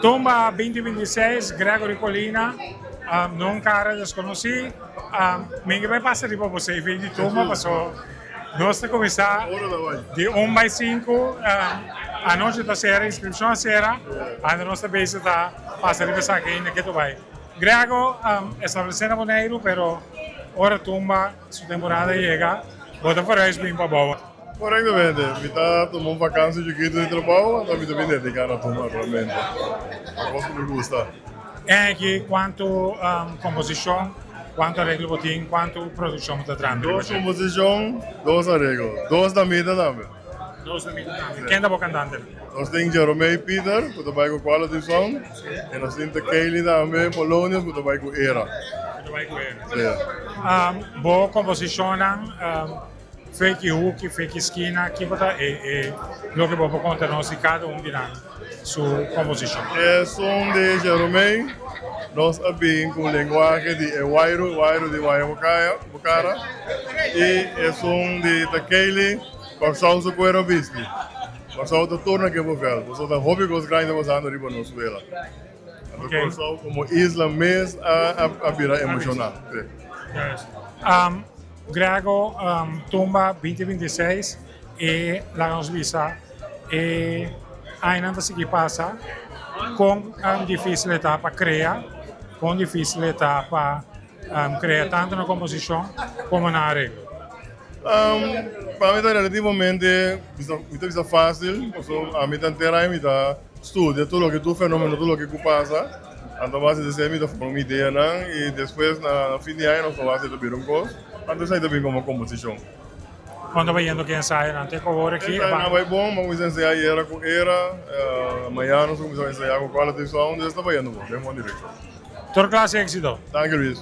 Tumba 2026, Gregory Colina, no un cara desconoci. Mi ke bai pasa riba bo CV di tumba paso nos ta cuminsa di un bai sinku. Anochi ta cera, inscripcion a cera, anto nos ta bezig ta pasa riba esaki ainda ke ta bai. Grego establece na Boneiru pero ora tumba su temporada yega bo ta verhuis bin pa bou. Correctamente, mi ta tuma un vakantie chiquito di trabou anto mi ta bin dedica na tumba realmente. Ta cos cu mi gusta. En aki cuanto composicion, cuanto areglo bo tin, cuanto produccion bo ta trahando riba Dos composicion, dos areglo, dos damita tambe. Dos damita tambe. Ken ta bo cantantenan? Nos tin Jeromey Pieter cu ta bay cu Quality Sound y nos tin Tekeyli tambe Polonius cu ta bay cu Era. Cu ta bay cu Era. Si. Bo composicionnan Feki Huki, Feki Skina, kico ta e loke bo por conta nos di cada un di nan su composicion? Esun di Jeromey nos a bin cu lenguahe di e Wairu, Wairu di Waya Bocara y esun di Tekeyli Kòrsou su kuero bisti. Kòrsou ta tur na ke bovel. Boso ta hopi kos grandi ta pasando riba nos suela. Anto Kòrsou komo isla mes a bira emoshoná. Grego, tumba 2026 e laga nos bisa e añanan ta sigui pasa kon difísil e ta pa krea, kon difísil e ta pa krea tantu na komposishon komo na areglo. Pa mi ta relativamente, mi ta bisa fácil, pasobra ami ta entera i mi ta studia tur loke, tur fenomeno, tur loke ku pasa. Anto base di esei mi ta forma mi ideanan i despues na fin di aña nos ta wak si ta bira un kos, anto esei ta bin komo komposishon. Kon ta bayendo ku e ensayonan? Te ku awor aki e banda. Ensayonan bai bon, bo kuminsá ensayá ayera ku era, mañana nos ta kuminsá ensayá ku Quality Sound, esei ta bayendo bon, den bon direkshon. Tur klase éksito. Danki Luis.